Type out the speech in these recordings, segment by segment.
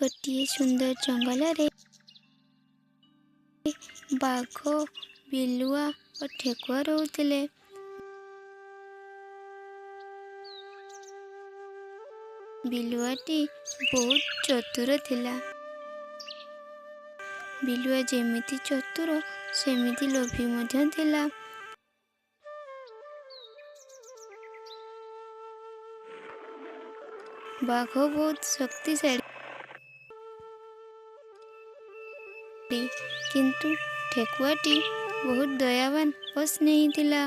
ଗୋଟିଏ ସୁନ୍ଦର ଜଙ୍ଗଲରେ ବାଘ, ବିଲୁଆ ଓ ଠେକୁଆ ରହୁଥିଲେ। ବିଲୁଆଟି ବହୁତ ଚତୁର ଥିଲା। ବିଲୁଆ ଯେମିତି ଚତୁର, ସେମିତି ଲୋଭୀ ମଧ୍ୟ ଥିଲା। ବାଘ ବହୁତ ଶକ୍ତିଶାଳୀ, କିନ୍ତୁ ଠେକୁଆଟି ବହୁତ ଦୟାବାନ ଓ ସ୍ନେହୀ ଥିଲା।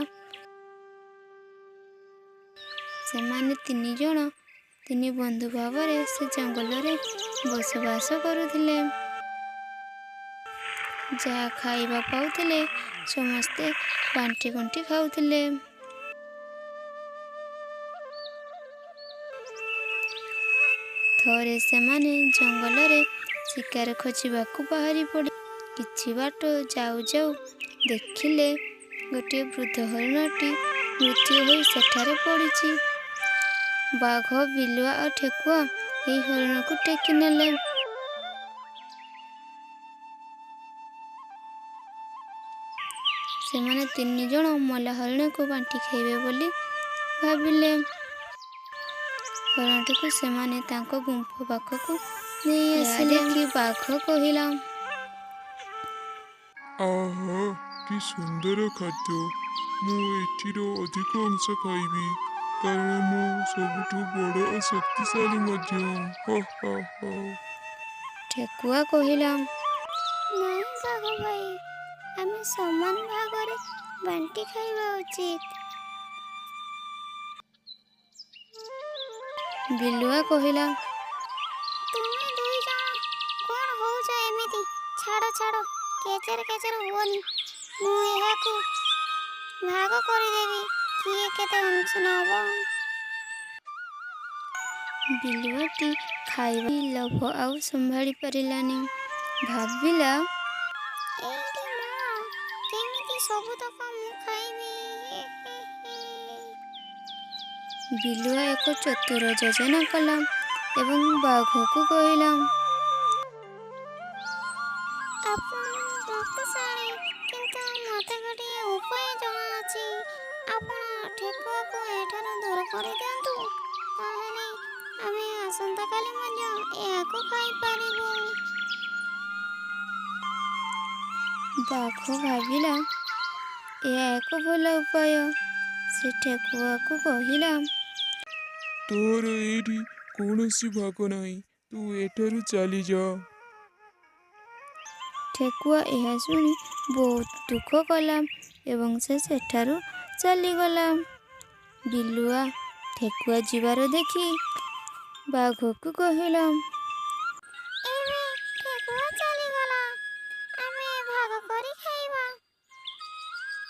ସେମାନେ ତିନିଜଣ ତିନି ବନ୍ଧୁ ଭାବରେ ସେ ଜଙ୍ଗଲରେ ବସବାସ କରୁଥିଲେ। ଯାହା ଖାଇବା ପାଉଥିଲେ, ସମସ୍ତେ ବାଣ୍ଟି କୁଣ୍ଟି ଖାଉଥିଲେ। ଥରେ ସେମାନେ ଜଙ୍ଗଲରେ ଶିକାର ଖୋଜିବାକୁ ବାହାରି ପଡ଼ି କିଛି ବାଟ ଯାଉ ଯାଉ ଦେଖିଲେ, ଗୋଟିଏ ବୃଦ୍ଧ ହରିଣଟି ମୃତ୍ୟୁ ହୋଇ ସେଠାରେ ପଡ଼ିଛି। ବାଘ, ବିଲୁଆ ଓ ଠେକୁଆ ଏହି ହରିଣକୁ ଟେକି ନେଲେ। ସେମାନେ ତିନି ଜଣ ମଲା ହରିଣକୁ ବାଣ୍ଟି ଖାଇବେ ବୋଲି ଭାବିଲେ। ହରିଣଟିକୁ ସେମାନେ ତାଙ୍କ ଗୁମ୍ଫ ପାଖକୁ ନେଇ ଆସିଲେ। ଦେଖି ବାଘ କହିଲା, ଆହା, କି ସୁନ୍ଦର ଖାଦ୍ୟ! ମୁଁ ଏଥିର ଅଧିକ ଅଂଶ ଖାଇବି, କାରଣ ମୁଁ ସବୁଠୁ ବଡ଼ ଓ ଶକ୍ତିଶାଳୀ ମଧ୍ୟ। ହା ହା ହା। ଠେକୁଆ କହିଲା, ନାଇଁ ବାଘ ଭାଇ, ଆମେ ସମାନ ଭାଗରେ ବାଣ୍ଟି ଖାଇବା ଉଚିତ। ବିଲୁଆ କହିଲା, ତୁମେ ଦୁଇ ଜଣ କ'ଣ ହଉଛ ଏମିତି? ଛାଡ଼ ଛାଡ଼, କେଚେର କେଚେର ହୁଅନି। ମୁଁ ଏହାକୁ ଭାଗ କରିଦେବି, କିଏ କେତେ ଅଂଶ ନେବ। ବିଲୁଆଟି ଖାଇବା ଲୋଭ ଆଉ ସମ୍ଭାଳି ପାରିଲାନି। ଭାବିଲା, ଏଇଠି ମା, କେମିତି ସବୁତକ ମୁଁ ଖାଇବି? ବିଲୁଆ ଏକ ଚତୁର ଯୋଜନା କଲା ଏବଂ ବାଘକୁ କହିଲା, ଆପଣ ଶକ୍ତିଶାଳୀ, କିନ୍ତୁ ମୋତେ ଗୋଟିଏ ଉପାୟ ଜଣାଅଛି। ଆପଣ ଠେକୁଆକୁ ଏଠାରୁ ଦୂର କରିଦିଅନ୍ତୁ, ତାହେଲେ ଆମେ ଆସନ୍ତାକାଲି ମଧ୍ୟ ଏହାକୁ ଖାଇପାରିବୁ। ବାଘ ଭାବିଲା, ଏହା ଏକ ଭଲ ଉପାୟ। ସେ ଠେକୁଆକୁ କହିଲା, ତୋର ଏଇଠି କୌଣସି ଭାଗ ନାହିଁ, ତୁ ଏଠାରୁ ଚାଲିଯା। ଠେକୁଆ ଏହା ଶୁଣି ବହୁତ ଦୁଃଖ କଲା ଏବଂ ସେ ସେଠାରୁ ଚାଲିଗଲା। ବିଲୁଆ ଠେକୁଆ ଯିବାର ଦେଖି ବାଘକୁ କହିଲା, ଏବେ ଠେକୁଆ ଚାଲିଗଲା, ଆମେ ଭାଗ କରି ଖାଇବା।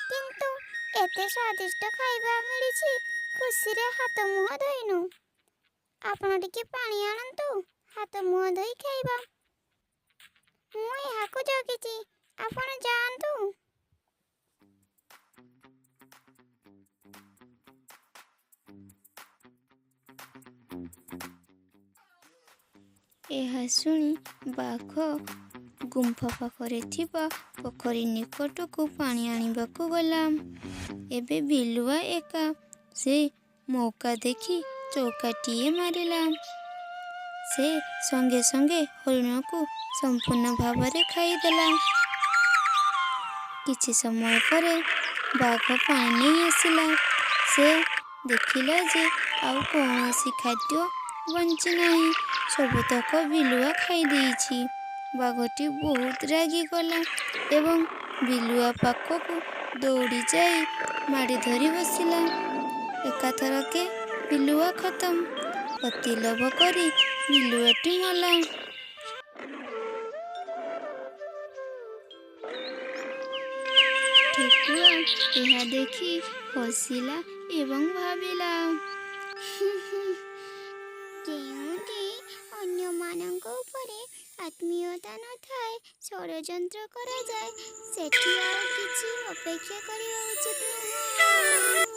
କିନ୍ତୁ ଏତେ ସ୍ୱାଦିଷ୍ଟ ଖାଇବା ମିଳିଛି, ଖୁସିରେ ହାତ ମୁହଁ ଧୋଇନୁ। ଆପଣ ଟିକେ ପାଣି ଆଣନ୍ତୁ, ହାତ ମୁହଁ ଧୋଇ ଖାଇବା। ମୁଁ ଏହାକୁ ଜଗିଛି, ଆପଣ ଯାଆନ୍ତୁ। ଏହା ଶୁଣି ବାଘ ଗୁମ୍ଫା ପାଖରେ ଥିବା ପୋଖରୀ ନିକଟକୁ ପାଣି ଆଣିବାକୁ ଗଲା। ଏବେ ବିଲୁଆ ଏକା। ସେ ମୌକା ଦେଖି ଚୌକାଟିଏ ମାରିଲା। ସେ ସଙ୍ଗେ ସଙ୍ଗେ ହରିଣକୁ ସମ୍ପୂର୍ଣ୍ଣ ଭାବରେ ଖାଇଦେଲା। କିଛି ସମୟ ପରେ ବାଘ ପାଣି ନେଇ ଆସିଲା। ସେ ଦେଖିଲା ଯେ ଆଉ କୌଣସି ଖାଦ୍ୟ ବଞ୍ଚି ନାହିଁ, ସବୁତକ ବିଲୁଆ ଖାଇ ଦେଇଛି। ବାଘଟି ବହୁତ ରାଗିଗଲା ଏବଂ ବିଲୁଆ ପାଖକୁ ଦୌଡ଼ି ଯାଇ ମାଡ଼ି ଧରି ବସିଲା। ଏକାଥରକେ ବିଲୁଆ ଖତମ। ଅତି ଲୋଭ କରି ବିଲୁଆଟି ମଲା। ଠେକୁଆ ଏହା ଦେଖି ହସିଲା ଏବଂ ଭାବିଲା, ଯେଉଁଠି ଅନ୍ୟମାନଙ୍କ ଉପରେ ଆତ୍ମୀୟତା ନଥାଏ, ଷଡ଼ଯନ୍ତ୍ର କରାଯାଏ, ସେଠି ଆଉ କିଛି ଅପେକ୍ଷା କରିବା ଉଚିତ ନୁହେଁ।